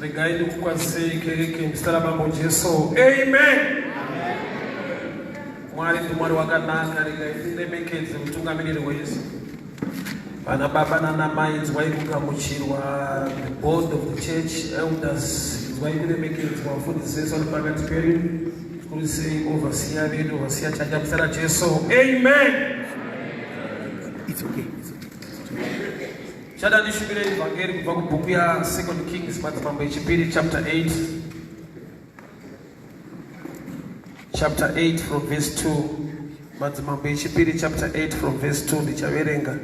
Regai ndikukwazisei kereke muzita raBambo Jesu. Amen. Mwari ndiMwari wakanaka, regai tiremekedze mutungamiriri wese. Vana baba nana mai inzwai kugamuchirwa, the board of the church, elders, inzwai kuremekedzwa, vafundisi vese vari pakati pedu. Zvikuru sei overseer vedu, overseer chacha muzita raJesu. Amen. It's okay. It's okay. Chada ndishumire ivhangeri kubva kubhuku ya Second Kings madzimambo echipiri chapter 8 chapter 8 from verse 2 madzimambo echipiri chapter 8 from verse 2 ndichaverenga.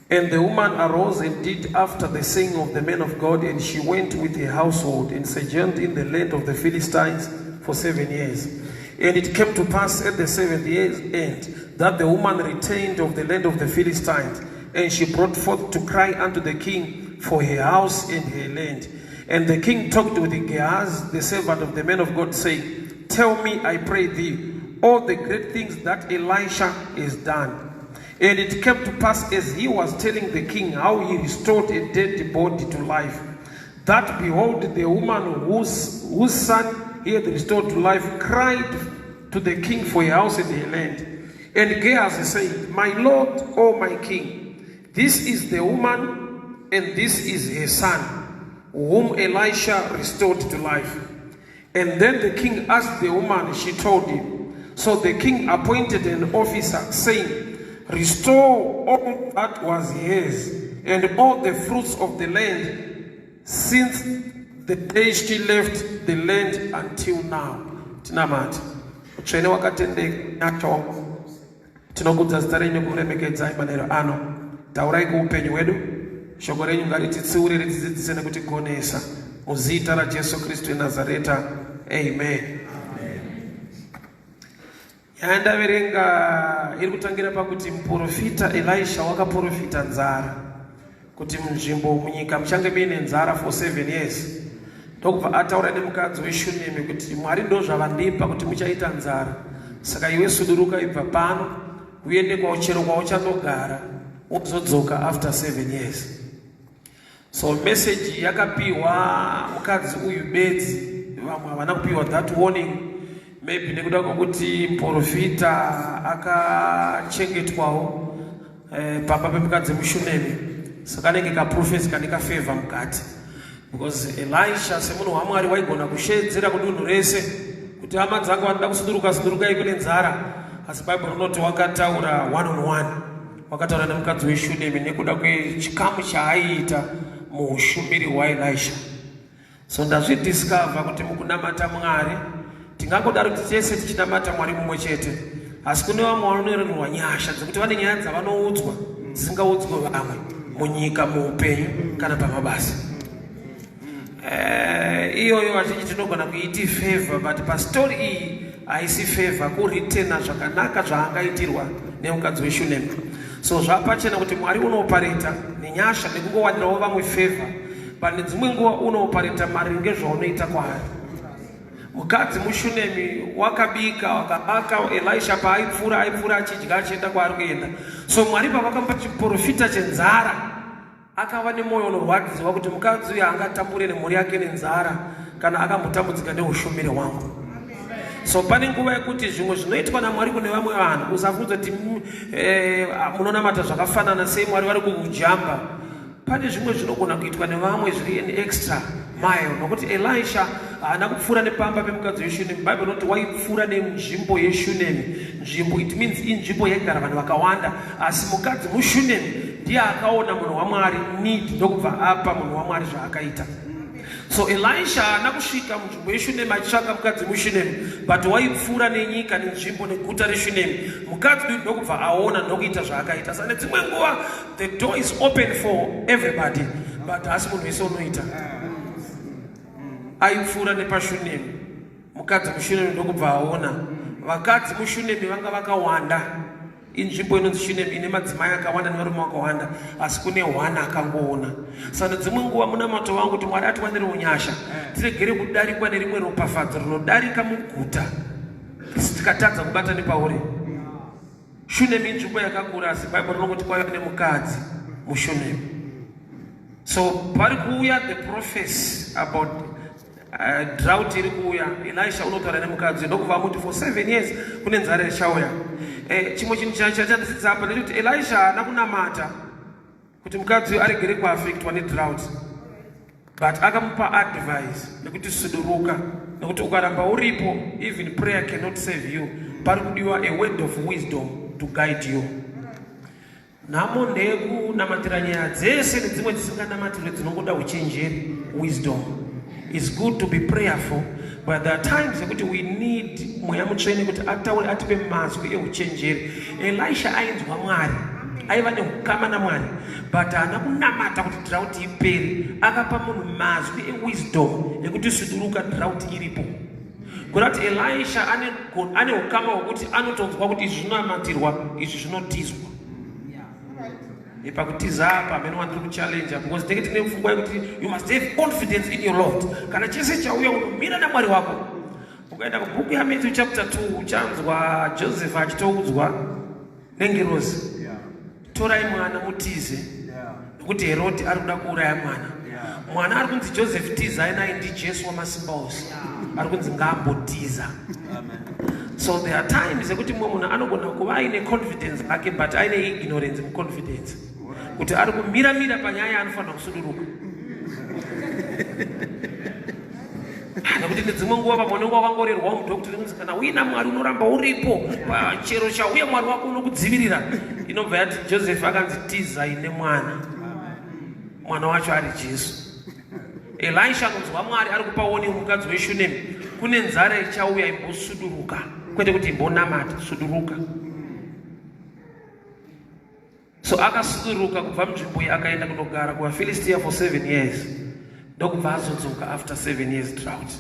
And the woman arose and did after the saying of the man of God, and she went with her household and sojourned in the land of the Philistines for 7 years. And it came to pass at the seventh year's end that the woman returned of the land of the Philistines, and she brought forth to cry unto the king for her house and her land. And the king talked with Gehazi, the servant of the man of God, saying, Tell me, I pray thee, all the great things that Elisha has done. And it came to pass as he was telling the king how he restored a dead body to life, that behold, the woman whose son he had restored to life cried to the king for her house and her land. And Gehazi said, My lord, O my king, this is the woman and this is her son, whom Elisha restored to life. And then the king asked the woman, she told him. So the king appointed an officer, saying, Restore all that was his and all the fruits of the land since the day she left the land until now. Tinamata. Mutsvene wakatendeka nyasha tinokudza zita renyu nekuremekedzai manheru ano. Taurai kuupenyu hwedu. Shoko renyu ngarititsiure ritidzidzise nekutigonesa. Muzita raJesu Kristu weNazareta. Amen. Nyaya ndaverenga iri kutangira pakuti muprofita Elisha wakaprofita nzara kuti munzvimbo munyika muchange muine nzara for 7 years. Ndokubva ataura nemukadzi weShunemi kuti Mwari ndozvavandipa kuti muchaita nzara, saka iwe suduruka ibva pano uende kwauchero kwauchandogara wozodzoka after 7 years. So message yakapiwa mukadzi uyu bedzi, vamwe havana kupiwa that warning, maybe nekuda kwekuti muprofita akachengetwawo pamba pemukadzi muShunemi, saka anenge kaprofesi kane kafavor mukati, because Elisha semunhu waMwari waigona kushedzera kudunhu rese kuti hama dzangu vanoda kusuduruka sudurukai kune nzara, asi Bible rinoti wakataura one on one, wakataura nemukadzi weShunemi nekuda kwechikamu chaaiita muushumiri hwaElisha. So ndazvidiscover kuti mukunamata Mwari tingangodaro kuti tese tichinamata Mwari mumwe chete, asi kune vamwe vanonererwa nyasha dzekuti vane nyaya dzavanoudzwa dzisingaudzwe vamwe munyika, muupenyu kana pamabasa. Iyoyo vazhinji tinogona kuiti favor, but pastori iyi haisi favor, kuritena zvakanaka zvaangaitirwa nemukadzi weShunemi. So zvapachena kuti Mwari unoopareta nenyasha nekungowanirawo vamwe favor, but nedzimwe nguva unoopareta maringe zvaunoita kwaari. Mukadzi muShunemi wakabika wakabaka, Elisha paaipfuura aipfuura achidya achienda kwaari kuenda. So Mwari pavakamupa chiprofita chenzara, akava nemwoyo unorwadziwa kuti mukadzi uyu angatambure nemhuri yake nenzara kana akambotambudzika neushumiri hwangu. So pane nguva yekuti zvimwe zvinoitwa naMwari kune vamwe vanhu usafunza kuti munonamata zvakafanana sei, Mwari vari kukujamba. Pane zvimwe zvinogona kuitwa nevamwe zviri an extra mile, nokuti Elisha haana kupfuura nepamba pemukadzi weShunemi. Bible inoti waipfuura nenzvimbo yeShunemi. Nzvimbo, it means inzvimbo yaigara vanhu vakawanda, asi mukadzi muShunemi ndiye akaona munhu waMwari need, ndokubva apa munhu waMwari zvaakaita. So Elisha haana kusvika munzvimbo yeShunemi achitsvaka mukadzi muShunemi, but waipfuura nenyika nenzvimbo neguta reShunemi. Mukadzi uyu ndokubva aona ndokuita zvaakaita. Saka nedzimwe nguva the door is open for everybody, but haasi munhu wese unoita. Aipfuura nepaShunemi, mukadzi muShunemi ndokubva aona. Vakadzi muShunemi vanga vakawanda. Inzvimbo inonzi Shunemi ine madzimai akawanda nevarume vakawanda, asi kune hwana akangoona. Saka dzimwe nguva munamato wangu kuti Mwari atiwanirewo nyasha, tiregere kudarikwa nerimwe ropafadzo rinodarika muguta tikatadza kubata nepauri. Shunemi inzvimbo yakakura, asi Bible rinongoti kwaiva nemukadzi muShunemi. So pari kuuya the prophecy about drought iri kuuya. Elisha unotaura nemukadzi ndokubva amuti for 7 years kune nzara ichauya. Chimwe chinhu chandadzidza apa ndechekuti Elisha haana kunamata kuti mukadzi uyu aregere kuaffectwa nedrought, but akamupa advice yekuti suduruka, nekuti ukaramba uripo, even prayer cannot save you. Pari kudiwa a word of wisdom to guide you. Nhamo ndeyekunamatira nyaya dzese nedzimwe dzisinganamatirwe dzinongoda uchenjeri, wisdom. Is good to be prayerful, but there are times yekuti we need Mweya Mutsvene kuti ataure, atipe mazwi euchenjeri. Elisha ainzwa Mwari, aiva neukama naMwari, but haana kunamata kuti drought ipere. Akapa munhu mazwi ewisdom ekuti suduruka, drought iripo. Kuda kuti Elisha ane ukama hwekuti anotonzwa kuti izvi zvinonamatirwa, izvi zvinotizwa. Pakutiza apa mene wandiri kuchallenja, because tenge tine pfungwa yekuti you must have confidence in your Lord. Kana chese chauya, unomira naMwari wako. Ukaenda kubhuku yaMatthew chapter 2, uchanzwa Joseph achitoudzwa nengirozi, "Torai mwana mutize, nekuti Herodhi ari kuda kuuraya mwana." Mwana ari kunzi Joseph tizai naye ndiJesu wamasimba ose ari kunzi ngaambotiza. So there are times ekuti mumwe munhu anogona kuva aine confidence ake, but aine ignorance muconfidence, kuti ari kumiramira panyaya yaanofanira kusuduruka. Nekuti nedzimwe nguva pamwe unenge wakangorerwawo mudoctrine kunzi kana uina Mwari unoramba uripo pachero chauya, Mwari wako unokudzivirira. Inobva yati Joseph akanzi tizai nemwana, mwana wacho ari Jesu. Elisha anonzwa Mwari ari kupa warning mukadzi weShunemi, kune nzara ichauya, imbosuduruka, kwete kuti imbonamata, suduruka. So akasuduruka kubva munzvimbo iyi, akaenda kunogara kuvaFilistia for 7 years, ndokubva azodzoka after 7 years drought.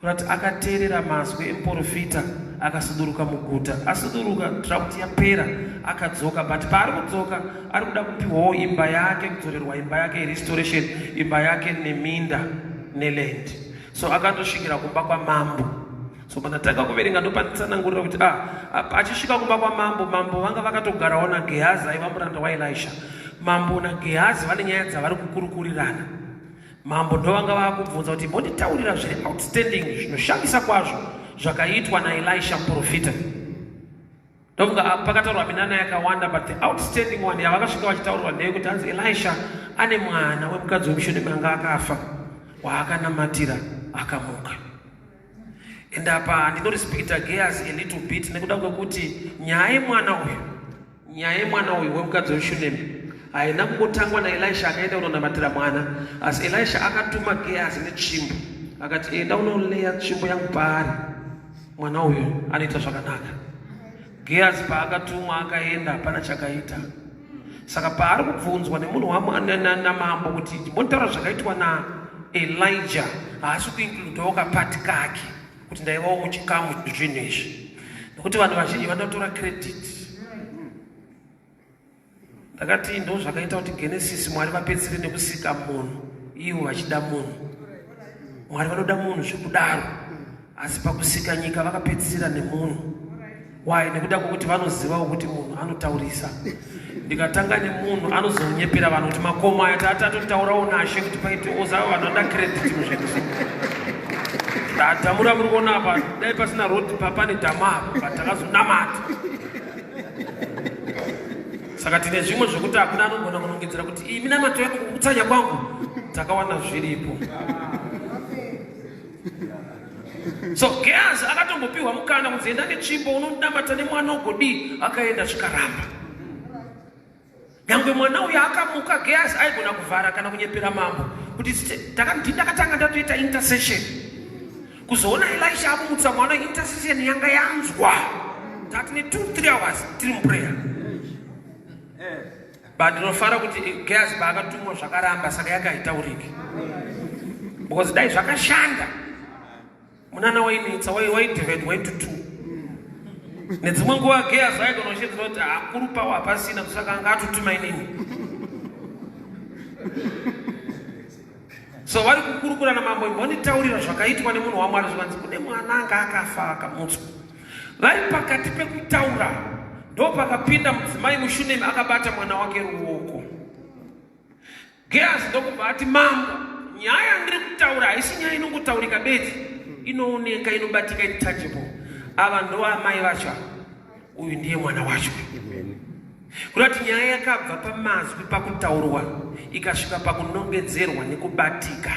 Kurati akateerera mazwi emuprofita, akasuduruka muguta. Asuduruka, drought yapera, akadzoka. But paari kudzoka, ari kuda kupiwawo imba yake, kudzorerwa imba yake, restoration, imba yake neminda neland. So akatosvikira kumba kwamambo. So pandatanga kuverenga, ndopanditsanangurira kuti achisvika kumba kwamambo, mambo vanga vakatogarawo naGehazi, aiva muranda waElisha. Mambo naGehazi vane nyaya dzavari kukurukurirana. Mambo ndovanga vaakubvunza kuti mbonditaurira zviri outstanding, zvinoshamisa kwazvo zvakaitwa naElisha muprofita. Ndofunga pakataurwa minana yakawanda, but the outstanding one yavakasvika vachitaurirwa ndeyekuti hanzi Elisha ane mwana wemukadzi wemuShunemi anga akafa, waakanamatira akamuka. And apa ndinorespecta Gehazi a little bit, nekuda kwekuti nyaya yemwana uyu wemukadzi weShunemi haina kungotangwa naElisha akaenda kunonamatira mwana, asi Elisha akatuma Gehazi netsvimbo, akati, "Enda unoleya tsvimbo yangu paari, mwana uyu anoita zvakanaka." Gehazi paakatumwa akaenda, hapana chakaita. Saka paari kubvunzwa nemunhu namambo kuti mbonitaura zvakaitwa naElijah, haasi kuincludawo kapati kake kuti ndaivawo muchikamu zvinhu izvi, nekuti vanhu vazhinji vanotora credit. Ndakati ndo zvakaita kuti Genesis Mwari vapedzisire nekusika munhu ivo vachida munhu. Mwari vanoda munhu zvekudaro, asi pakusika nyika vakapedzisira nemunhu. Why? Nekuda kwokuti vanozivawo kuti munhu anotaurisa. Ndikatanga nemunhu, anozonyepera vanhu kuti makomo aya taatatotaurawo nashe kuti paite ozava. Vanhu vanoda credit muzvinhu. Dhamu ramuri kuona apa, dai pasina road, pane dhamu apa, but takazonamata. Saka tine zvimwe zvokuti hakuna anogona kunongedzera kuti iyi minamato yangu, kukutsanya kwangu, takawana zviripo. So Gehazi akatombopiwa mukana kunzi enda netsvimbo unonamata nemwana ugodii. Akaenda, zvikaramba. Nyangwe mwana uyu akamuka, Gehazi aigona kuvhara kana kunyepera mambo kuti ndakatanga ndatoita intercession kuzoona Elisha amumutsa mwana. Intercession yanga yanzwa, tati ne2 3 hours tiri muprayer. But ndinofara kuti Gehazi paakatumwa zvakaramba, saka yakaitauriki, because dai zvakashanda, munana wainetsa, waidivide into two. Nedzimwe nguva Gehazi aigona kushedzera kuti hakuru pawo hapasina, saka anga atotuma inini. So vari kukurukura namambo, imbonditaurira zvakaitwa nemunhu waMwari. Zvikanzi kune mwana anga akafa, akamutswa. Vari pakati pekutaura, ndo pakapinda mudzimai muShunemi akabata mwana wake ruoko. Gehazi ndokubva ati, Mambo, nyaya yandiri kutaura haisi nyaya inongotaurika bedzi, inooneka, inobatika, iri tangible. Ava ndo amai vacho ava, uyu ndiye mwana wacho. Kureva kuti nyaya yakabva pamazwi pakutaurwa ikasvika pakunongedzerwa nekubatika.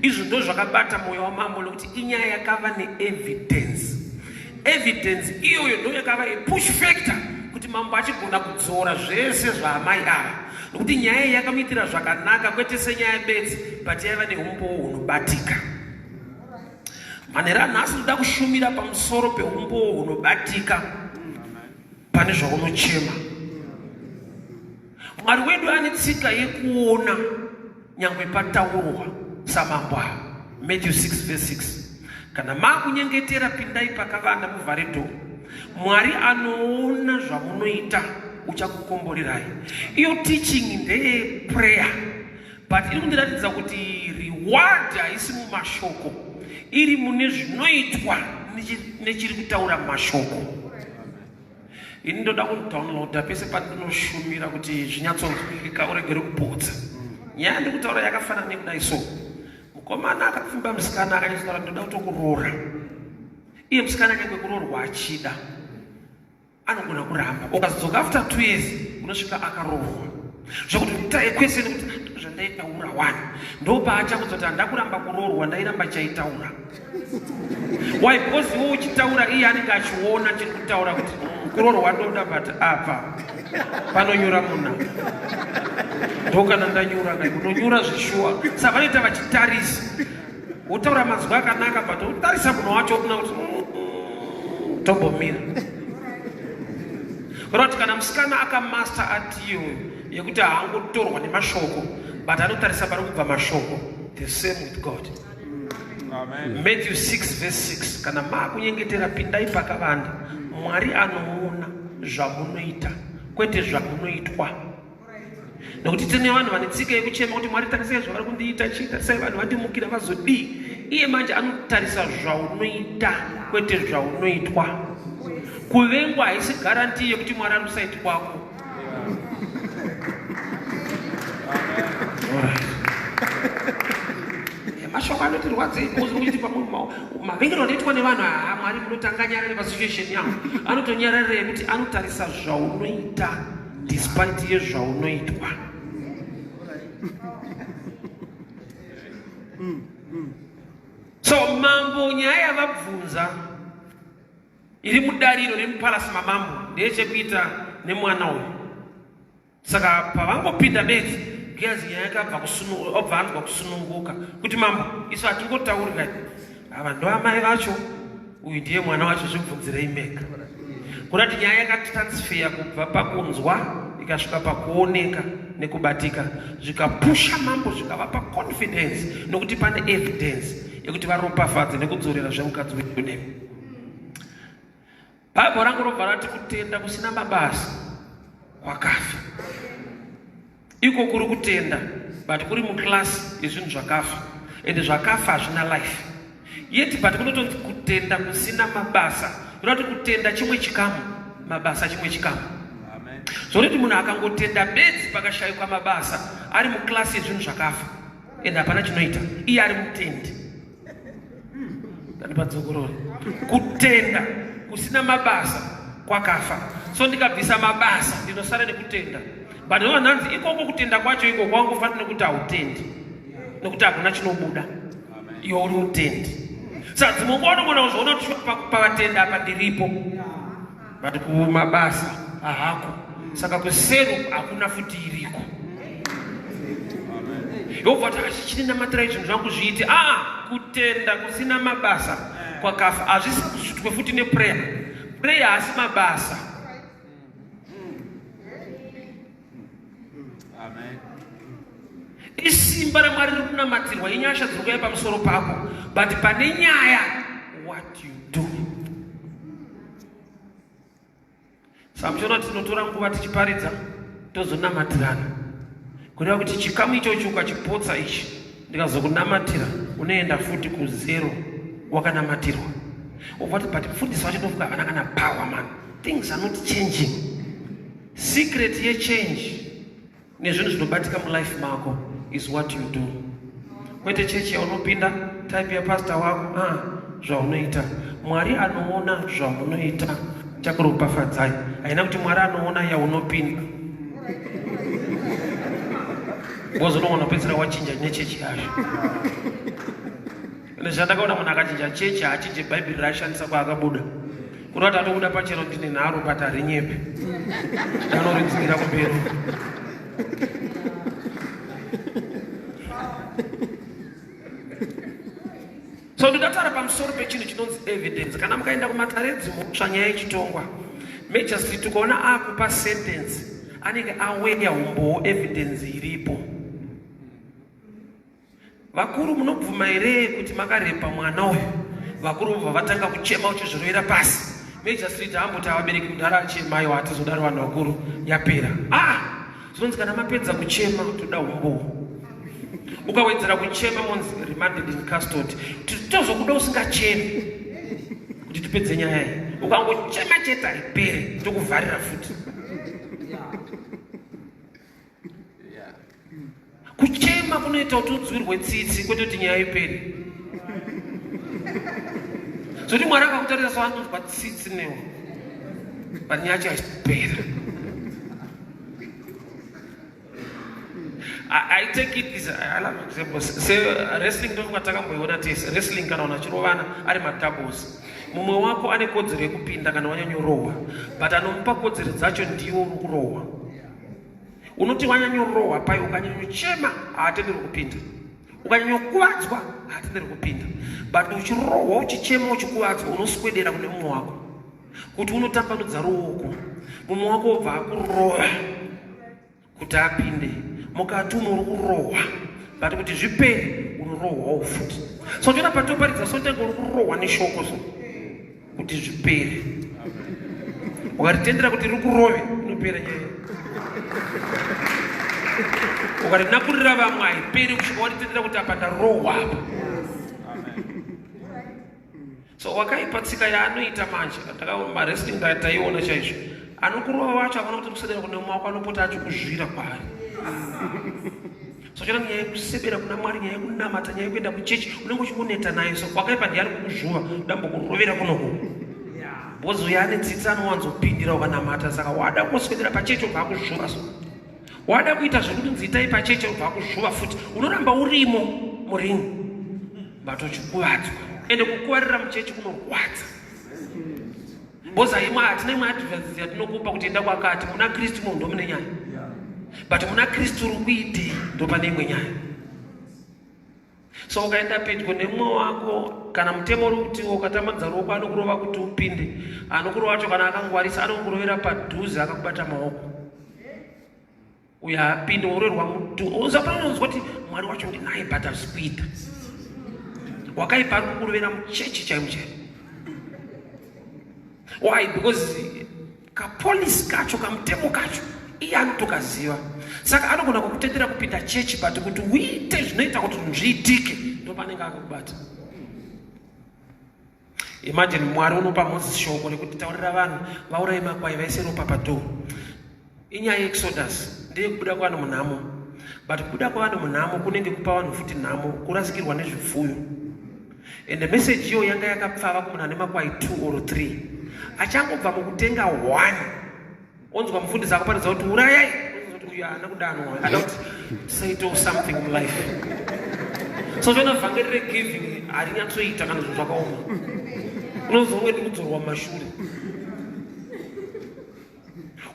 Izvo ndo zvakabata mwoyo wamambo nekuti inyaya yakava neevidence. Evidence iyoyo ndo yakava a push factor kuti mambo achigona kudzora zvese zvaamai ava, nokuti nyaya iyi yakamuitira zvakanaka, kwete senyaya bedzi, but yaiva neumbowo hunobatika. Manheru anhasi ndoda kushumira pamusoro peumbowo hunobatika pane zvaunochema. Mwari wedu ane tsika yekuona nyangwe pataurwa samambo ava. Matthew 6 verse 6: kana maakunyengetera, pindai pakavanda, muvhare door. Mwari anoona zvamunoita uchakukomborerai. Iyo teaching ndeyeprayer, but iri kundiratidza kuti reward haisi mumashoko, iri mune zvinoitwa nechiri kutaura mumashoko. Ini ndoda kudownloada pese pandinoshumira kuti zvinyatsonzwika, uregere kupotsa. Nyaya ndiri kutaura yakafanana nekudai. So mukomana akapfimba musikana, akanyatsotaura, "Ndoda kutokuroora." Iye musikana nyangwe kuroorwa achida, anogona kuramba. Ukazodzoka after 2 years, unosvika akaroorwa, zvokuti utaye kwese nekuti zvandaitaura wani. Ndopaachakudza kuti handakuramba kuroorwa, ndairamba chaitaura. Why? Because iwe uchitaura, iye anenge achiona chiri kutaura kuti kuroorwa ndoda, but apa panonyura muna ndokana ndanyura kai unonyura zvishuwa. Saka vanoita vachitarisa, wotaura mazwi akanaka, but wotarisa munhu wacho, una kuti tombomira. Kureva kuti kana musikana akamaster art iyoyo yekuti haangotorwa nemashoko, but anotarisa pari kubva mashoko. The same with God. Amen. Matthew 6 verse 6: kana maakunyengetera, pindai pakavanda. Mwari anoona zvamunoita, kwete zvamunoitwa. Nokuti tine vanhu vane tsika yekuchema kuti, "Mwari, tarisai zvavari kundiita, chii, tarisai vanhu vandimukira, vazodii?" Iye manje anotarisa zvaunoita, kwete zvaunoitwa. Kuvengwa haisi guarantee yekuti Mwari ari kuside kwako. Alright. Mashoko anotirwadzei kuti pamwe mavengero anoitwa nevanhu, haa, Mwari munotanganyarare pasituation yangu. Anotonyararira yekuti anotarisa zvaunoita despite yezvaunoitwa. So mambo, nyaya yavabvunza iri mudariro remupalasi mamambo ndeyechekuita nemwana uyu. Saka pavangopinda bedzi, Gehazi nyaya yakabva obva anzwa kusununguka kuti, "Mambo, isu hatingotauri, ava ndo amai vacho, uyu ndiye mwana wacho, zvibvunzirei mega." Kurati nyaya yakatransfer kubva pakunzwa ikasvika pakuoneka nekubatika, zvikapusha mambo, zvikavapa confidence, nokuti pane evidence yekuti varopafadze nekudzorera zvemukadzi weShunemi. Bhaibheri rangu robva rati kutenda kusina mabasa kwakafa. Iko kuri kutenda, but kuri muclass yezvinhu zvakafa, ende zvakafa hazvina life yet. But kunotonzi kutenda kusina mabasa, kureva kuti kutenda chimwe chikamu, mabasa chimwe chikamu. Amen. Zvoreti munhu akangotenda bedzi pakashayikwa mabasa, ari muclass yezvinhu zvakafa, ende hapana chinoita, iye ari mutendi. Ndandipadzokorore: kutenda kusina mabasa kwakafa. So ndikabvisa mabasa, ndinosara nekutenda, but novanhanzi ikoko kutenda kwacho iko kwangofanira nekuti hautendi, nekuti hakuna chinobuda, iwe uri mutendi. Saka dzimwe nguva unogona kuzviona kuti pavatenda apa ndiripo, but kumabasa hahako. Saka kusero hakuna futi iriko. Yobva kuti chininamatirai zvinhu zvangu zviite. Aa, kutenda kusina mabasa kwakafa. Hazvisi kusvitwe futi neprayer. Prayer haasi mabasa. Amen. Isimba raMwari riri kunamatirwa, inyasha dziri kuuya pamusoro pako, but pane nyaya what you do. Saka muchiona kuti tinotora nguva tichiparidza, tozonamatirana, kureva kuti chikamu ichochi ukachipotsa ichi, ndikazokunamatira, unoenda futi kuzero wakanamatirwa. Ubva kuti, "But mufundisi wacho ndofunga havana kana power man, things are not changing." Secret yechange nezvinhu zvinobatika mulife mako is what you do. Kwete chechi yaunopinda, type yapastor wako, ah, zvaunoita. Mwari anoona zvaunoita chakuropafadzai. Haina kuti Mwari anoona yaunopinda. Because unogona kupedzisira wachinja nechechi yacho. Ende zvandakaona munhu akachinja chechi haachinje bhaibheri raashandisa kwaakabuda. Kureva kuti atobuda pachena kuti ndine nharo but harinyepi. Anoridzikira kumberi. So ndinotaura pamusoro pechinhu chinonzi evidence. Kana mukaenda kumatare edzimhosva nyaya ichitongwa, magistrate ukaona akupa sentence anenge aweya umbowo evidence iripo. Vakuru munobvuma here kuti makarepa mwana uyu? Vakuru vobva vatanga kuchema uchizvirovera pasi. Major Street amboti avabereki mudhara achema aiwa hatizodaro vanhu vakuru yapera. Ah! Zvinonzi kana mapedza kuchema toda umbowo. Ukawedzera kuchema monzi remanded in custody. Tozokuda usingachemi kuti tipedze nyaya iyi. Ukangochema chete haipere tokuvharira futi. Kuchema kunoita kuti udzwirwe tsitsi kwete kuti nyaya ipere. Zoti Mwari akakutarisa so anonzwa tsitsi newe. But nyaya yacho haisipera. I take it as I love examples. Se wrestling ndofunga takamboiona tese. Wrestling kana vanhu vachirovana ari madoubles. Mumwe wako ane kodzero yekupinda kana wanyanyorohwa, but anomupa kodzero dzacho ndiwo uri kurohwa. Unoti wanyanyorohwa pai ukanyanyochema haatenderwi kupinda, ukanyanyokuvadzwa haatenderwi kupinda, but uchirohwa uchichema uchikuvadzwa unoswedera kune mumwe wako kuti unotambanudza ruoko, mumwe wako obva akurova kuti apinde mukati umo uri kurohwa, but kuti zvipere unorohwawo futi. So tona patoparidza sotenge uri kurohwa neshoko so kuti zvipere. Ukaritendera kuti riri kurove inopera nyaya. Ukarinakurira vamwe haiperi kusvika waritendera kuti apa ndarohwa apa. So wakaipa tsika yaanoita manje, maresting taiona chaizvo. Anokurova wacho akaona kuti kusedera kune mumwe wako anopota achikuzvira kwaari. So chona nyaya yekusebera kuna Mwari, nyaya yekunamata, nyaya yekuenda kuchechi, unenge uchingoneta nayo. So wakaipa ndiye ari kukuzvuva, dambokurovera kunoku. Because uyo ane tsitsi anowanzopindira ukanamata, saka wada kuswedera pachechi obva akuzvuva so. Wada kuita zvekuti nzi itai pachechi obva akuzvuva futi. Unoramba urimo muring but uchikuvadzwa. Ende kukuvarira muchechi kunorwadza. Because haimwe hatina imwe advice yatinokupa kuti enda kwakati muna Kristu munhu ndomune nyaya. But muna Kristu uri kuitei ndopane imwe nyaya. So ukaenda pedyo nemumwe wako kana mutemo uri kuti ukatambanudza ruoko anokurova kuti upinde, anokurova wacho kana akangwarisa anokurovera padhuze akakubata maoko. Uyo haapinde worerwa mutu. Usapanonzwa kuti Mwari wacho ndinaye but hazvisi kuita. Wakaipa ari kukurovera muchechi chaimo chaimo. Why? Because kapolisi kacho kamutemo kacho iye anotokaziva saka anogona kukutendera kupinda chechi but kuti uite zvinoita kuti zvinhu zviitike ndopanenge akakubata. Imagine Mwari unopa Moses shoko rekuti taurira vanhu vauraye makwai vaise ropa padhoo. Inyaya yeExodus ndeyekubuda kwevanhu munhamo, but kubuda kwevanhu munhamo kunenge kupa vanhu futi nhamo, kurasikirwa nezvipfuyo. And the message iyo yanga yakapfava kumunhu ane makwai 2 or 3 achangobva mukutenga 1 onzwa mufundisi akuparidza kuti urayai, kuti uyu haana kudanwa, ada kuti tisaitewo something mulife. So zvona vhangeri regiving harinyatsoita kana zvinhu zvakaoma, unonzwa unge ndikudzorwa mumashure.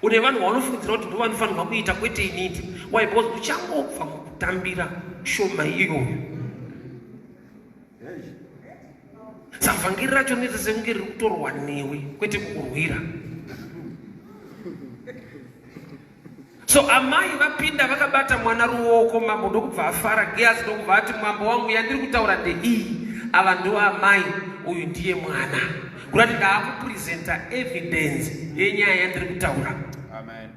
Une vanhu vaunofungidzira kuti ndovanofanirwa kuita kwete inini. Why? Because uchangobva mukutambira shoma iyoyo. Saka vhangeri racho rinoita sekunge riri kutorwa newe kwete kukurwira. So amai vapinda vakabata mwana ruoko, mambo ndokubva afara. Gehazi ndokubva ati, mambo wangu, yandiri kutaura ndeiyi, ava ndo amai, uyu ndiye mwana. Kurati ndaakupresenta evidence yenyaya yandiri kutaura. Amen.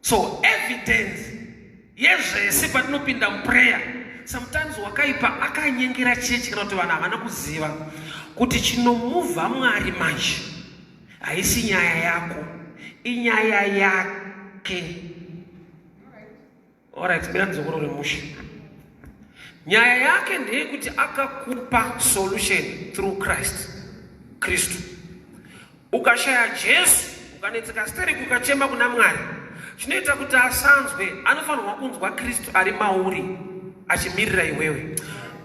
So evidence yezvese patinopinda muprayer, sometimes wakaipa akanyengera chechi kana kuti vanhu havana kuziva kuti chinomuvha Mwari manje haisi nyaya yako. Inyaya yake. Alright, mira ndidzokorore mushe. Nyaya yake ndeyekuti akakupa solution through Christ. Kristu. Ukashaya Jesu, ukanetseka stereki ukachema kuna Mwari, chinoita kuti asanzwe, anofanirwa kunzwa Kristu ari mauri achimirira iwewe.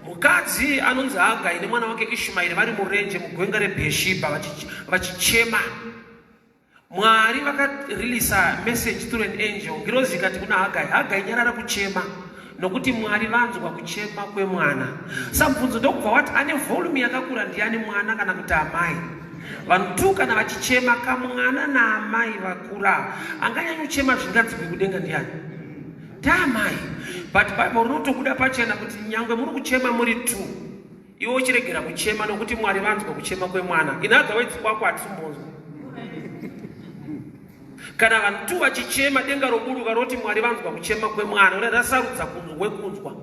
Mukadzi anonzi Hagai nemwana wake Ishmaeri vari murenje mugwenga reBheeshibha vachichema. Mwari vakarilisa message through an angel. Ngirozi ikati kuna Hagai, Hagai nyarara kuchema nokuti Mwari vanzwa kuchema kwemwana. Samubvunzo ndokubva wati ane volume yakakura ndiani, mwana kana kuti amai? Vanhu tu kana vachichema kamwana naamai vakura anganyanyochema zvinganzwi kudenga ndiani? Taamai. But Bible rinotobuda pachena kuti nyangwe muri kuchema muri two, iwe uchiregera kuchema nokuti Mwari vanzwa kuchema kwemwana. In other words, kwako hatisimbonzwa. Kana vanhu tu vachichema denga roburuka roti Mwari vanzwa kuchema kwemwana, ura rasarudza kunzwa wekunzwa.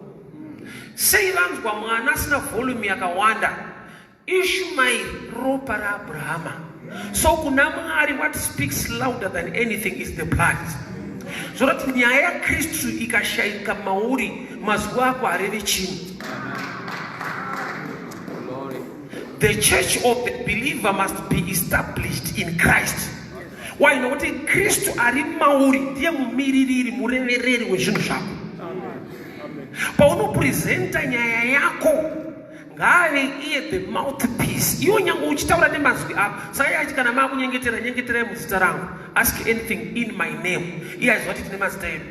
Sei vanzwa mwana asina volume yakawanda? Ishmael ropa raAbrahama. So kuna Mwari what speaks louder than anything is the blood. Zvorati nyaya yaKristu ikashaika mauri, mazwi ako harevi chinhu. The church of the believer must be established in Christ. Why? Nokuti Kristu ari mauri ndiye mumiririri, murevereri wezvinhu zvako. Paunopresenta nyaya yako ngaave iye the mouthpiece, iwo nyange uchitaura nemazwi ako. Saka iye achiti kana maakunyengetera, nyengeterai muzita rangu, ask anything in my name. Iye achiziva kuti tine mazita edu.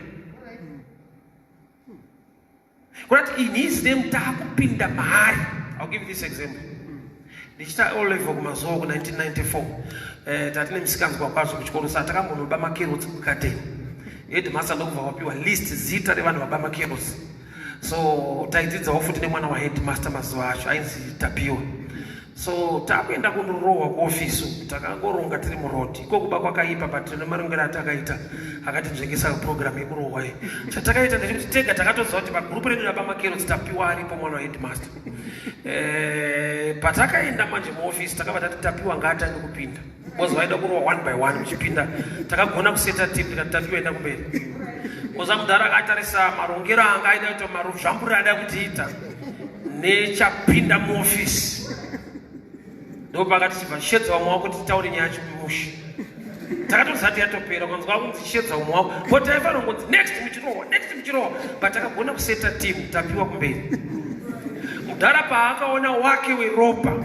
Kurati in his name taakupinda maari. I'll give you this example. Ndichita O level kumazuva ku 1994, tatine misikanzwa kwazvo kuchikoro, saka takambonoba makerotsi kugadheni. Headmaster ndokubva wapiwa list zita revanhu vaba makerotsi. So taidzidzawo futi nemwana waheadmaster mazuva acho ainzi Tapiwa. So takuenda kunorohwa kuofisi, takangoronga tiri muroad. Iko kuba kwakaipa, but nemarongero atakaita akatinzvengesa program yekurohwa iyi. Chatakaita ndechekuti tega takatoziva kuti pagurupu redu raba makerotsi Tapiwa aripo, mwana waheadmaster. Patakaenda manje muofisi takabva tati Tapiwa ngaatange kupinda, because vaida kurohwa one by one muchipinda. Takagona kuseta team, tikati Tapiwa enda kumberi. Koza mudhara akatarisa marongero anga aida kuita, maruzvamburi ada kutiita nechapinda muofisi, ndopakati chibva shedza vamwe wako titaure nyaya yacho mushe. Takatozati yatopera, ukanzwa kunzi shedza umwe wako ko taifanira kunzi next muchirohwa, next muchirohwa. But takagona kuseta team, Tapiwa kumberi. Mudhara paakaona wake weropa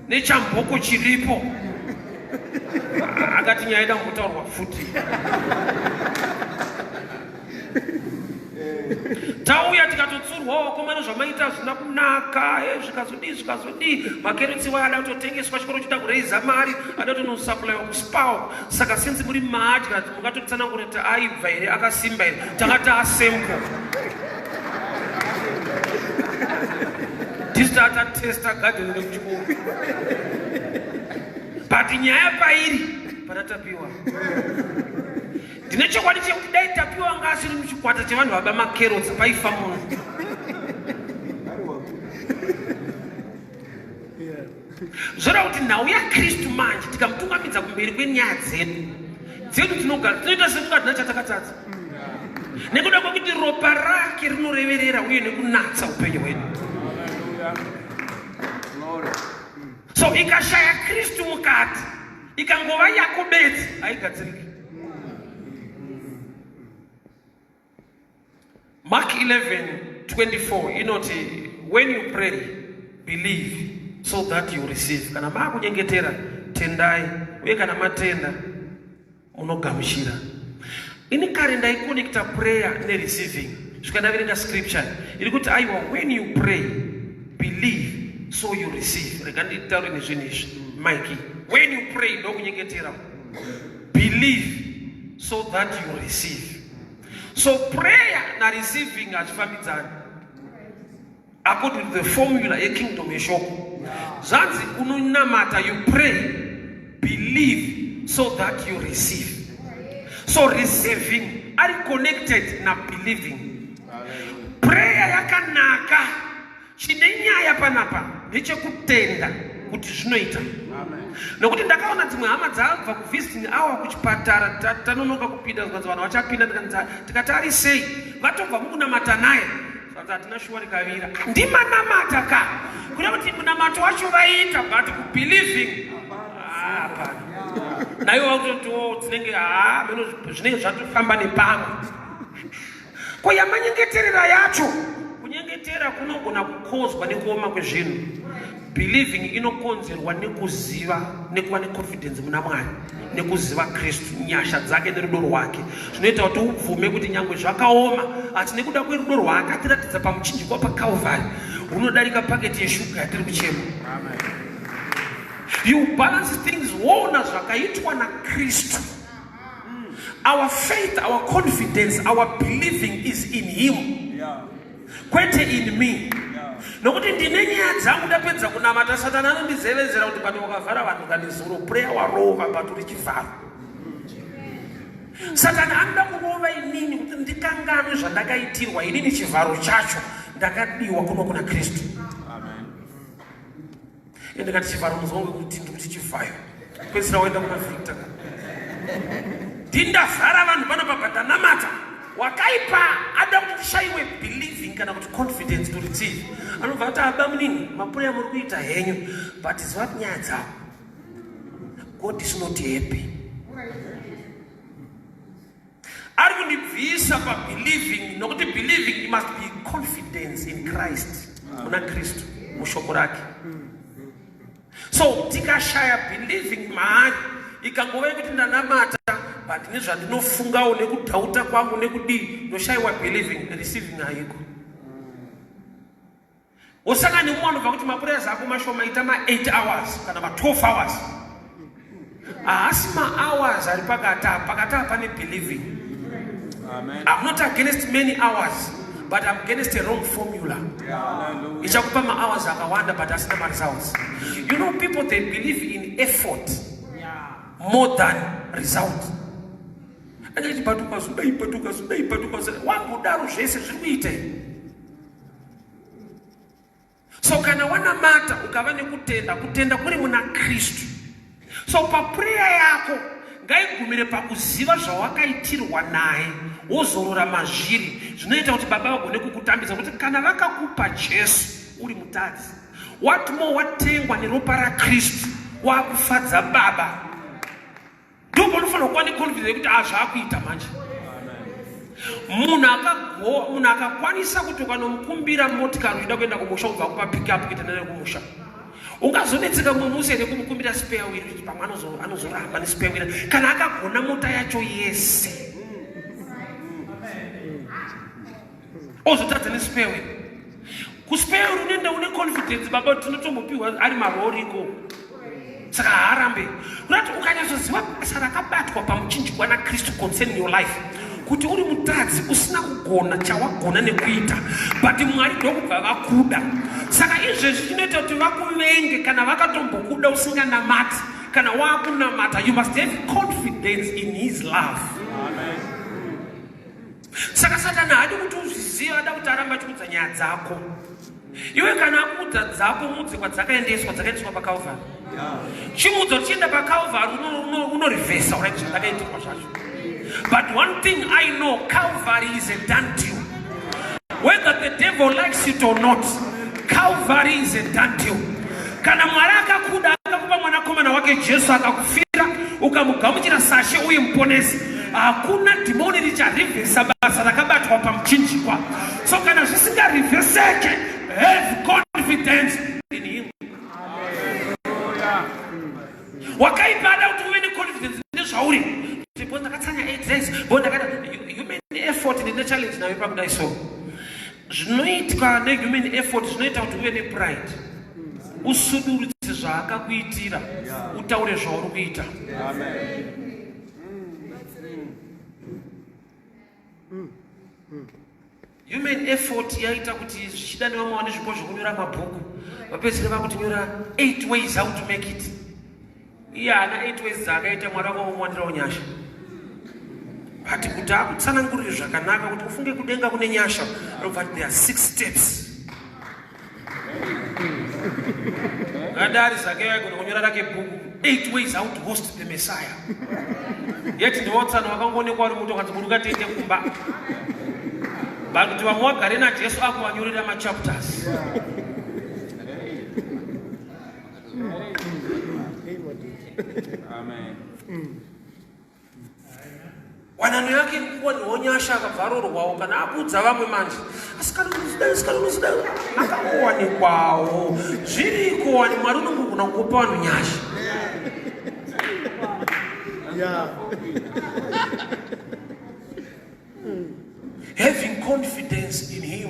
nechamboko chiripo akati nyaya ida kumbotaurwa futi. Tauya tikatotsurwawo, vakomana zvamaita hazvina kunaka, zvikazodii zvikazodii, makerotsi wayo ada kutotengeswa, chikoro chida kureiza mari, ada kutonosupplywa kuSpar. Saka since muri madya, mungatotsanangura kuti aibva here, akasimba here? Takati asempo tisu tatatesta gadheni rekuchikoro, but nyaya pairi pana Tapiwa. Ndine chokwadi chekuti dai Tapiwa anga asiri muchikwata chevanhu vaba makerotsi, paifa munhu. Zvoreva kuti nhau yaKristu manje tikamutungamidza kumberi kwenyaya dzedu, dzedu dzinogara tinoita sekunge hatina chatakatadza, nekuda kwekuti ropa rake rinoreverera uye nekunatsa upenyu hwedu. So ikashaya Kristu mukati, ikangova yako bedzi, haigadziriki. Mark 11:24 inoti, when you pray, believe so that you receive. Kana maakunyengetera, tendai, uye kana matenda munogamuchira. Ini kare ndaikonekta prayer nereceiving, svika ndaverenga scripture iri kuti aiwa, when you pray, believe so you receive. Rega nditaure nezvinhu izvi, Mike. When you pray, ndokunyengetera, believe so that you receive. So prayer nareceiving hazvifambidzani according to the formula yekingdom yeshoko. Zvanzi unonamata, you pray, believe so that you receive. So receiving ari connected nabelieving. Prayer yakanaka, chine nyaya panapa ndechekutenda. Kuti zvinoita. Nokuti ndakaona dzimwe hama dzabva kuvisiting hour kuchipatara, tanonoka kupinda, zvikanzi vanhu vachapinda, ndikanzi tikati ari sei vatobva mukunamata naye, zvikanzi hatina shuwa rikavira. Ndimanamata ka, kuda kuti munamato wacho vaita, but kubelieving hapana. Naivo vakutotiwo dzinenge haa meno zvinenge zvatofamba nepamwe. Ko yamanyengeterera yacho, kunyengetera kunogona kukozwa nekuoma kwezvinhu. Believing inokonzerwa nekuziva, nekuva neconfidence muna Mwari, nekuziva Kristu, nyasha dzake nerudo rwake, zvinoita kuti ubvume kuti nyangwe zvakaoma, asi nekuda kwerudo rwake atiratidza pamuchinjikwa paCalvary, runodarika paketi yeshuga yatiri kuchema. You balance things, woona zvakaitwa naKristu. Our faith, our confidence, our believing is in him, kwete in me. Nokuti ndine nyaya dzangu, ndapedza kunamata, Satani anondizevezera kuti but wakavhara vanhu kanezuro, prayer warova, but uri chivharo. Satani anoda kurova inini kuti ndikanganwe zvandakaitirwa inini, chivharo chacho, ndakadiwa kuno kuna Kristu. Ende kati chivharo muzwa wekuti ndikuti chivhayo, pedzisira waenda kuna Victor. Ndindavhara vanhu panapa, pandanamata. Wakaipa ada kuti tishaiwe believing kana kuti confidence to receive. Anobva ati, aba munini, mapureya muri kuita henyu, but ziva nyaya dzavo, God is not happy. Ari kundibvisa pabelieving, nokuti believing, it must be confidence in Christ, muna Kristu, mushoko rake. So tikashaya believing maari, ikangova yekuti ndanamata, but nezvandinofungawo nekudhauta kwangu nekudii, ndoshayiwa believing, receiving haiko. Wosangana nemumwe anobva kuti maprayers ako mashoma, ita ma8 hours kana ma12 hours. Haasi mahours ari pakati apa, pakati apa pane believing. Amen. I'm not against many hours, but I'm against a wrong formula. Hallelujah. Ichakupa mahours akawanda but asina maresults. You know, people, they believe in effort more than result. Anenge but ukazodai, but ukazodai, but ukazodai, wambodaro zvese zviri kuita. So kana wanamata ukava nekutenda, kutenda kuri muna Kristu, so paprayer yako ngaigumire pakuziva zvawakaitirwa naye, wozorora mazviri. Zvinoita kuti Baba vagone kukutambidza, kuti kana vakakupa Jesu uri mutadzi, what more watengwa neropa raKristu, wakufadza Baba. Ndipo panofanira kuva neconfidence yekuti a zvaakuita manje. Munhu akakwanisa kuti ukanomukumbira motikari uchida kuenda kumusha, ubva kupa pick up kuita nane kumusha, ungazonetseka mumwe musi here kumukumbira spare wheel, kuti pamwe anozoramba nespare wheel, kana akagona mota yacho yese, ozotadza nespare wheel? Kuspare wheel unoenda une confidence, baba, kuti tinotombopiwa ari maroriko, saka haarambe. Kurati ukanyatsoziva basa rakabatwa pamuchinjikwa naKristu concerning your life, kuti uri mutadzi usina kugona chawagona nekuita, but Mwari ndokubva vakuda. Saka izvezvi chinoita kuti vakuvenge, kana vakatombokuda usinganamati, kana waakunamata, you must have confidence in his love. Saka Satani haadi kuti uzvizive, ada kuti aramba achikudza nyaya dzako iwe. Kana akuudza dzako, mudze kwadzakaendeswa, dzakaendeswa paCalvary. Chimuudza kuti chienda paCalvary, unorivhesa right zvandakaitirwa zvacho. But one thing I know, Calvary is a done deal. Whether the devil likes it or not, Calvary is a done deal. Kana Mwari akakuda, akakupa mwanakomana wake Jesu, akakufira, ukamugamuchira sashe uye muponesi, hakuna dhimoni richarivhesa basa rakabatwa pamuchinjikwa. So kana zvisingarivheseke, have confidence in him. Wakaipa ada kuti uve neconfidence nezvauri, kuti bo ndakatsanya 8 days, bo ndakada human effort. Ndine challenge nayo pakudai. So zvinoitwa nehuman effort zvinoita kuti uve nepride, usudurutse zvaakakuitira, utaure zvauri kuita. Amen. Human effort yaita kuti zvichida nevamwe vane zvipo zvekunyora mabhuku vapedzisire vakutinyora 8 ways how to make it. Iye haana 8 ways dzaakaita, Mwari vakamuwanirawo nyasha, but kuti akutsanangurire zvakanaka kuti ufunge kudenga kune nyasha, anobva ati there are six steps. Ngadari Zakeyo aigona kunyora rake bhuku 8 ways how to host the Messiah. Yet ndiwotsana wakangoonekwa uri muto kanzi buruka tiende kumba. But kuti vamwe wagare naJesu akuvanyorera machapters. Amen. Wanano yake kuwanirwa nyasha akabva arorwawo kana akuudza vamwe manje asikana unozidai asikana unozidai akangowanikwawo zviriko wani mwari unongogona kupa vanhu nyasha. Yeah. Having confidence in him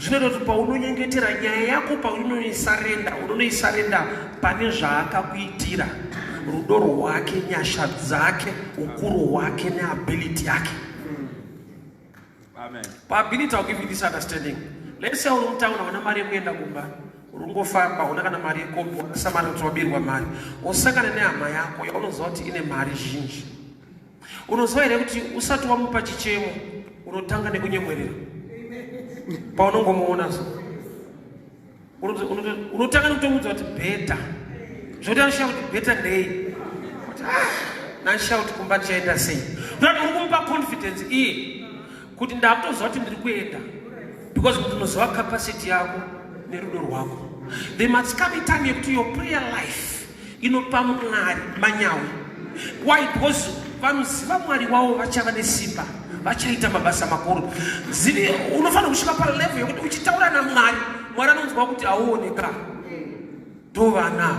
zvinoita kuti paunonyengetera nyaya yako paunoisarenda unonoisarenda pane zvaakakuitira rudo rwake nyasha dzake ukuru hwake neability yake. Amen. Paability I'll give you this understanding. Let's say uri mutauni hauna mari yekuenda kumba uri kungofamba hauna kana mari yekombi wakasamana kuti wabirwa mari wosangana nehama yako yaunoziva kuti ine mari zhinji. Unoziva here kuti usati wamupa chichemo unotanga nekunyemwerera paunongomuona so unotanga nekutomuudza kuti bheta zvekuti anoshaya kuti bheta ndei kuti ah, nashaya kuti kumba ndichaenda sei. Unoti uri kumupa confidence iye kuti ndakutoziva kuti ndiri kuenda because ndinoziva capacity yako nerudo rwako. There must come a time yekuti your prayer life inopa Mwari manyawi. Why? Because vanoziva Mwari wavo vachava nesimba, vachaita mabasa makuru. Zivi unofanira kusvika palevel yekuti uchitaura naMwari, Mwari anonzwa kuti auoneka ndovana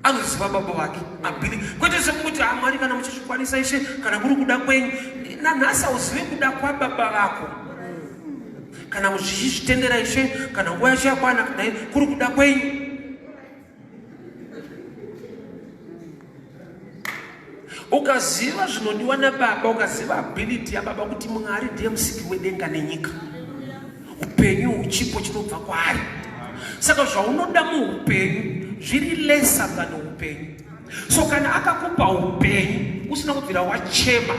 anoziva baba vake abili kwete sekuti ah, Mwari kana muchizvikwanisa ishe kana kuri kuda kwenyu. Nanhasi hauzive kuda kwababa vako kana muchichizvitendera ishe kana nguva yacho yakwana kana kuri kuda kwenyu. Ukaziva zvinodiwa nababa, ukaziva ability yababa kuti Mwari ndiye musiki wedenga nenyika, upenyu chipo chinobva kwaari. Saka zvaunoda muupenyu zviri lesser than upenyu. So kana akakupa upenyu usina kubvira wachema,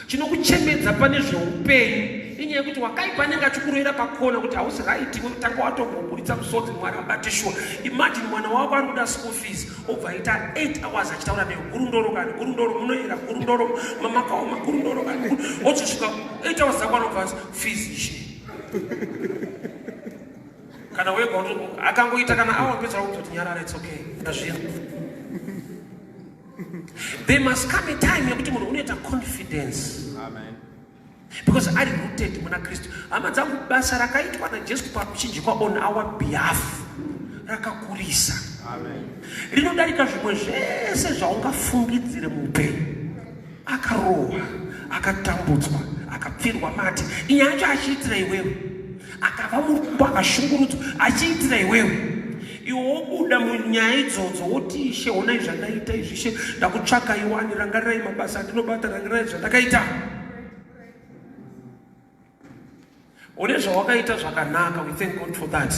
chinokuchemedza pane zveupenyu inyaya yekuti wakaipa anenge achikuroera pakona kuti hausi right iwe, tanga watomboburitsa musodzi Mwari abate shuwa. Imagine mwana wako ari kuda school fees, obva aita 8 hours achitaura newe gurundoro kani gurundoro munoera gurundoro mamakaoma gurundoro kani, wozosvika 8 hours dzako anobva fees ishe kana wega akangoita kana awa pedzera kuzoti nyarara, it's okay ndazvino. There must come a time yekuti munhu unoita confidence. Amen. Because ari rooted muna Kristu. Hama dzangu, basa rakaitwa naJesu pakuchinjikwa on our behalf rakakurisa. Amen. Rinodarika zvimwe zvese zvaungafungidzire muupenyu. Akarohwa, akatambudzwa, akapfirwa mate. Inyaya yacho achiitira iwewe. Akava murombo, akashungurudzwa, achiitira iwewe. Iwe wobuda munyaya idzodzo woti ishe honai zvandaita izvi ishe ndakutsvaka iwani rangarirai mabasa andinobata rangarirai zvandakaita. Une zvawakaita zvakanaka, we thank God for that,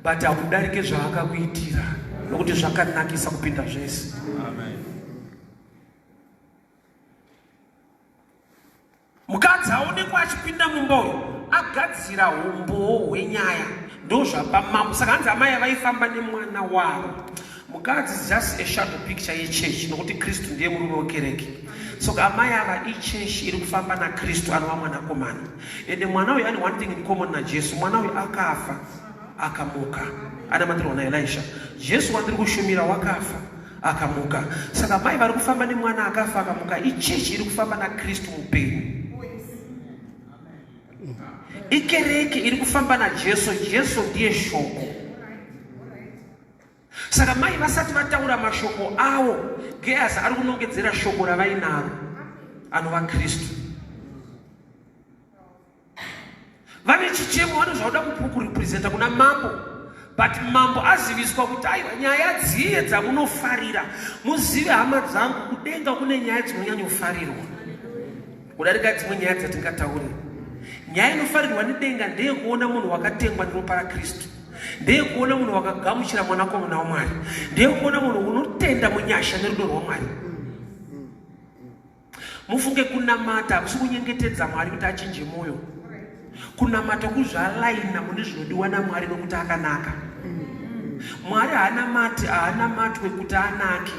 but hakudarike zvaakakuitira nokuti zvakanakisa kupinda zvese. Amen. Mukadzi aonekwa achipinda mumba uyu agadzira umbowo hwenyaya ndozvapa mambo. Saka hanzi amai vaifamba nemwana wavo. Mukadzi is just a shadow picture yechechi nokuti Kristu ndiye murume wekereke. So amai ava ichechi iri kufamba naKristu anova mwanakomana. Ende mwana uyu ane one thing in common naJesu. Mwana uyu akafa akamuka anamatirwa naElisha. Jesu wandiri kushumira wakafa akamuka. Saka mai vari kufamba nemwana akafa akamuka ichechi iri kufamba naKristu mupenyu. Ikereke iri kufamba naJesu. Jesu ndiye shoko. Saka mai vasati vataura mashoko avo, Gehazi ari kunongedzera shoko ravainaro anova Kristu. Vane chichemo, vane zvauda kurepresenta kuna mambo, but mambo aziviswa kuti aiwa nyaya dziye dzamunofarira. Muzive hama dzangu, kudenga kune nyaya dzinonyanyofarirwa kudarika dzimwe nyaya dzatingataure. Nyaya inofarirwa nedenga ndeyekuona munhu wakatengwa neropa raKristu, ndeyekuona munhu wakagamuchira mwanakomana waMwari, ndeyekuona munhu unotenda munyasha nerudo rwaMwari. Mufunge kunamata hakusi kunyengetedza Mwari kuti achinje moyo. Kunamata kuzvalaina mune zvinodiwa naMwari nokuti akanaka. Mwari haanamati, haanamatwe kuti anake.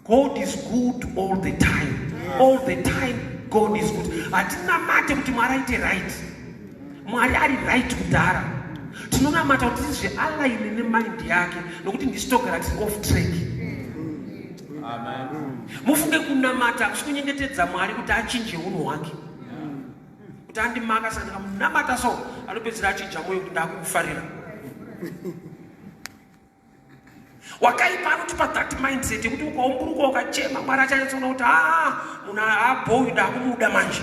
God is good all the time. All the time God is good. Hatinamate kuti Mwari aite right. Mwari ari right kudhara. Tinonamata kuti tizvialign nemind yake nokuti ndisu togara tiri off track. Amen. Mufunge kunamata hakusi kunyengetedza Mwari kuti achinje unhu hwake. Kuti andimaka saka ndikamunamata so anopedzisira achinja mwoyo kuti ndakukufarira. Wakaipa anotipa that mindset yekuti ukaumburuka ukachema Mwari achanyatsoona kuti haa munhu haabhowi ndakumuda manje.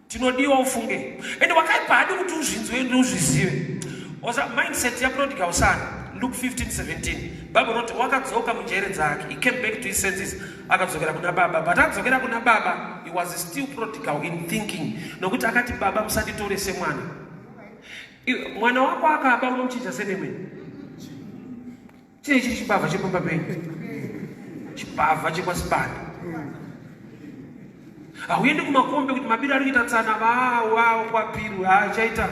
Tinodiwa ufunge. And wakaipa haadi kuti uzvinzwe ende uzvizive. Osa mindset ya prodigal son, Luke 15:17. Bible rinoti wakadzoka munjere dzake. He came back to his senses. Akadzokera kuna baba. But adzokera kuna baba, he was still prodigal in thinking. Nokuti akati baba musanditore semwana. Mwana wako akaba unomuchinja senemwe. Chii chiri chibavha chepamba penyu? Chibavha chekwasibanda. Hauendi kumakombe kuti mabiro ari kuita tsana vawa kwapiru haachaita.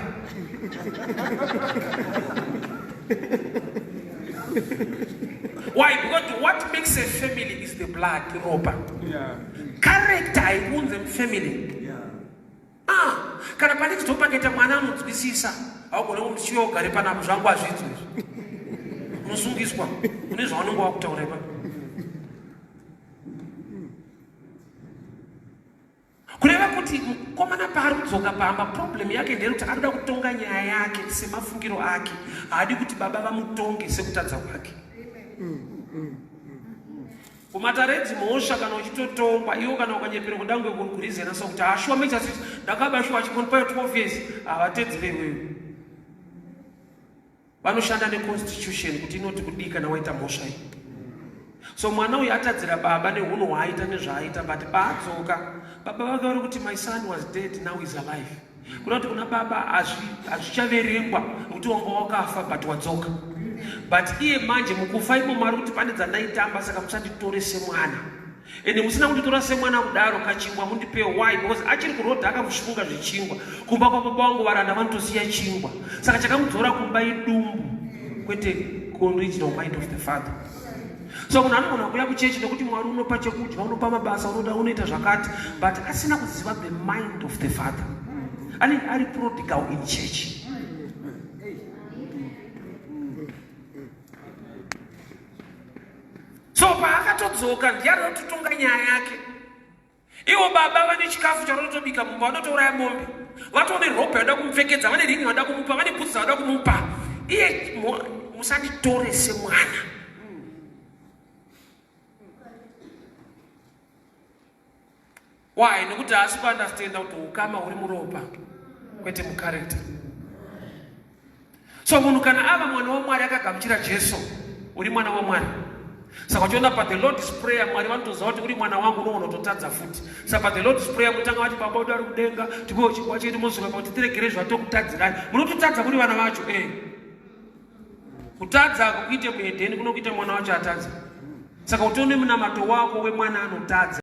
Why? Because what makes a family is the blood, ropa. Yeah. Character haiunze mufamily. Yeah. Ah, kana pane chitopakaita mwana anonzwisisa, haugone kuti chiwe ugare panapa zvangu hazvidzwe izvi. Unosungiswa une zvaunenge wakutaura ipapo. Kureva kuti mukomana paari kudzoka pamba, problem yake ndeyekuti arikuda kutonga nyaya yake semafungiro ake, haadi kuti baba vamutonge sekutadza kwake. Kumatare edzimhosva kana uchitotongwa iwo kana ukanyepera kudangwe kurizena so kuti ashuwa mechasi ndakaba shuwa achikonipayo 12 years havatedzere iwewe. Vanoshanda neconstitution kuti inoti kudii kana waita mhosva iyi. So mwana uyu atadzira baba nehunhu hwaaita nezvaaita, but paadzoka baba vake vari kuti my son was dead, now is alive. Kuda kuti kuna baba hazvichaverengwa nokuti wanga wakafa but wadzoka. But iye manje mukufa imomo ari kuti pane dzandaitamba saka musanditore semwana. Ende musina kunditora semwana kudaro kachingwa mundipe. Why? Because achiri kurodha akamushunga zvechingwa. Kumba kwababa vangu varanda vanotosiya chingwa. Saka chakamudzora kumba idumbu kwete original mind of the father. So munhu anogona kuuya kuchechi nekuti Mwari unopa chekudya, unopa mabasa, unoda unoita zvakati, but asina kuziva the mind of the father. Anenge ari prodigal in church. So paakatodzoka ndiye anototonga nyaya yake. Ivo baba vane chikafu chavanotobika mumba, vanotouraya mombe, vatone robe vanoda kumupfekedza, vane ringi vanoda kumupa, vane bhutsu vanoda kumupa. Iye musanditore semwana. Why? Nekuti haasi kuunderstanda kuti ukama huri muropa kwete mucharacter. So munhu kana ava mwana waMwari akagamuchira Jesu, uri mwana waMwari. Saka uchiona pa the Lord's Prayer, Mwari vanotoziva kuti uri mwana wangu, unoona kutotadza futi. Saka pa the Lord's Prayer mutanga vati baba wedu ari kudenga, tipewo chingwa chedu mozoka kuti tiregere zvatokutadzirai. Munototadza muri vana vacho eh. Kutadza kukuite muhedheni kunokuita mwana wacho atadza. Saka utone munamato wako wemwana anotadza.